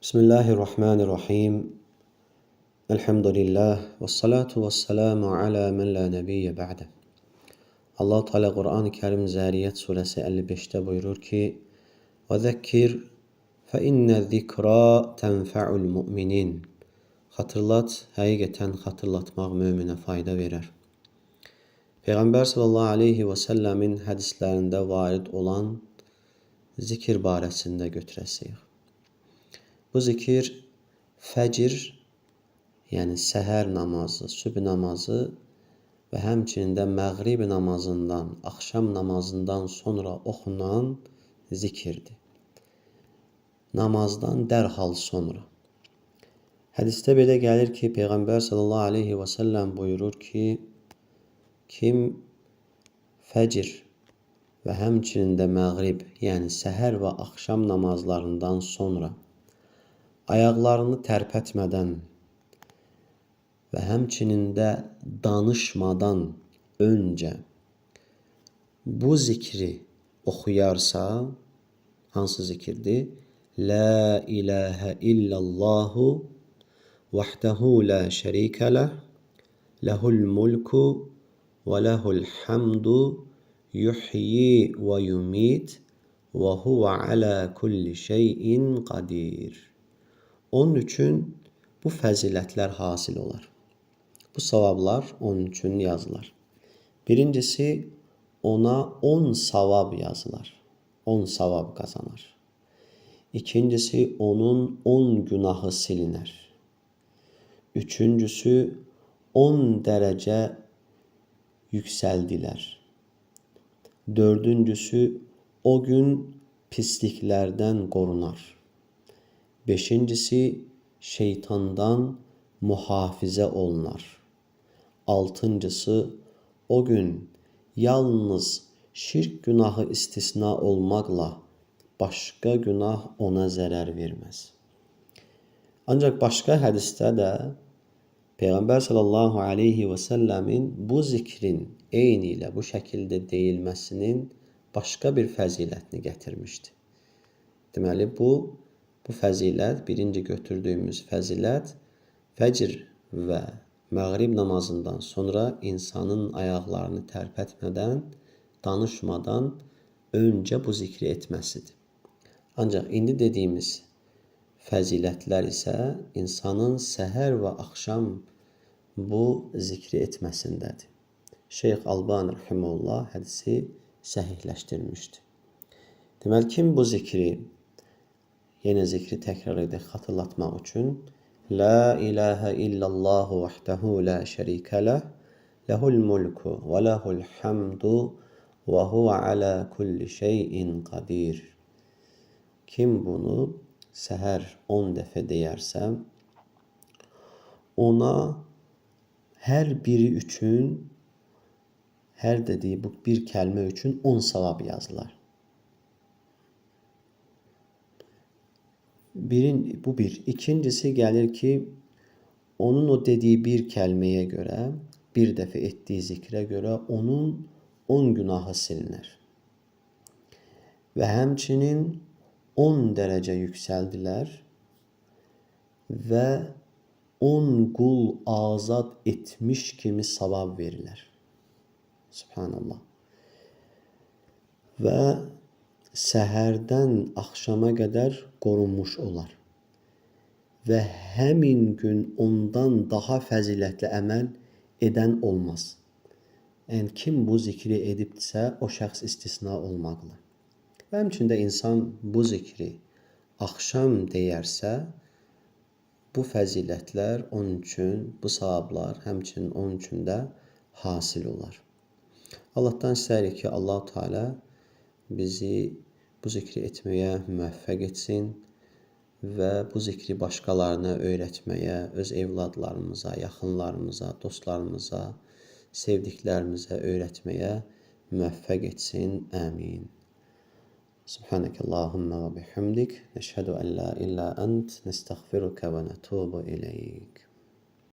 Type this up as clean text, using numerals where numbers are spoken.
Bismillahirrahmanirrahim. Elhamdülillah və salatu və selamu alə men la nebiyyə ba'de. Allah Teala Qur'an-ı Kerim Zəriyət surəsi 55-də buyurur ki: "Və zəkkir fe inne zikra tenfa'ul mu'minin." Xatırlat, həqiqətən xatırlatmaq möminə fayda verər. Peyğəmbər sallallahu aleyhi və səlləmin hədislərində varid olan zikir barəsində götürəsiyik. Bu zikir fəcr, yəni səhər namazı, sübh namazı və həmçinin də məğrib namazından, axşam namazından sonra oxunan zikirdir. Namazdan dərhal sonra. Hədisdə belə gəlir ki, Peyğəmbər sallallahu aleyhi və səlləm buyurur ki, kim fəcr və həmçinin də məğrib, yəni səhər və axşam namazlarından sonra ayaqlarını tərpətmədən və həmçinin də danışmadan öncə bu zikri oxuyarsa, hansı zikirdir? La ilahə illallahu vahdehu la şərikə ləh, ləhul mulku və ləhul hamdu yuhyi və yumit və huvə alə kulli şeyin qadir. Onun üçün bu fəzilətlər hasil olar. Bu savablar onun üçün yazılar. Birincisi, ona 10 savab yazılar. 10 savab qazanar. İkincisi, onun 10 günahı silinər. Üçüncüsü, 10 dərəcə yüksəldilər. Dördüncüsü, o gün pisliklərdən qorunar. Beşincisi, şeytandan mühafizə olunar. Altıncısı, o gün yalnız şirk günahı istisna olmaqla başqa günah ona zərər verməz. Ancaq başqa hədisdə də Peyğəmbər sallallahu aleyhi və səlləmin bu zikrin eyni ilə bu şəkildə deyilməsinin başqa bir fəzilətini gətirmişdi. Deməli, bu fəzilət, birinci götürdüyümüz fəzilət, fəcr və məğrib namazından sonra insanın ayaqlarını tərpətmədən, danışmadan öncə bu zikri etməsidir. Ancaq indi dediyimiz fəzilətlər isə insanın səhər və axşam bu zikri etməsindədir. Şeyx Albani rahimehullah hədisi səhihləşdirmişdi. Deməli, kim bu zikri, yenə zikri təkrar edək xatırlatmaq üçün, La ilahə illallahu vahdehu la şərikə ləh, ləhul mulku və ləhul hamdu və huvə alə kulli şeyin qadir. Kim bunu səhər 10 dəfə deyərsə, ona hər biri üçün, hər dediyi bu bir kəlmə üçün 10 savab yazılar. Bu bir. İkincisi gəlir ki, onun o dediyi bir kəlməyə görə, bir dəfə etdiyi zikrə görə onun 10 günahı silinər. Və həmçinin 10 dərəcə yüksəldilər və 10 qul azad etmiş kimi savab verilər. Subhanallah. Və səhərdən axşama qədər qorunmuş olar. Və həmin gün ondan daha fəzilətli əməl edən olmaz. Yəni, kim bu zikri edibdirsə, o şəxs istisna olmaqla. Və həmçinin də insan bu zikri axşam deyərsə, bu fəzilətlər onun üçün, bu savablar həmçinin onun üçün də hasil olar. Allahdan istəyirik ki, Allah-u Teala bizi bu zikri etməyə müvəffəq etsin və bu zikri başqalarına öyrətməyə, öz evladlarımıza, yaxınlarımıza, dostlarımıza, sevdiklərimizə öyrətməyə müvəffəq etsin. Əmin. Subhanəkəllahumma və bihamdik. Nəşhədu ən la illə ənt, nəstəğfiruka və nətubu ileyk.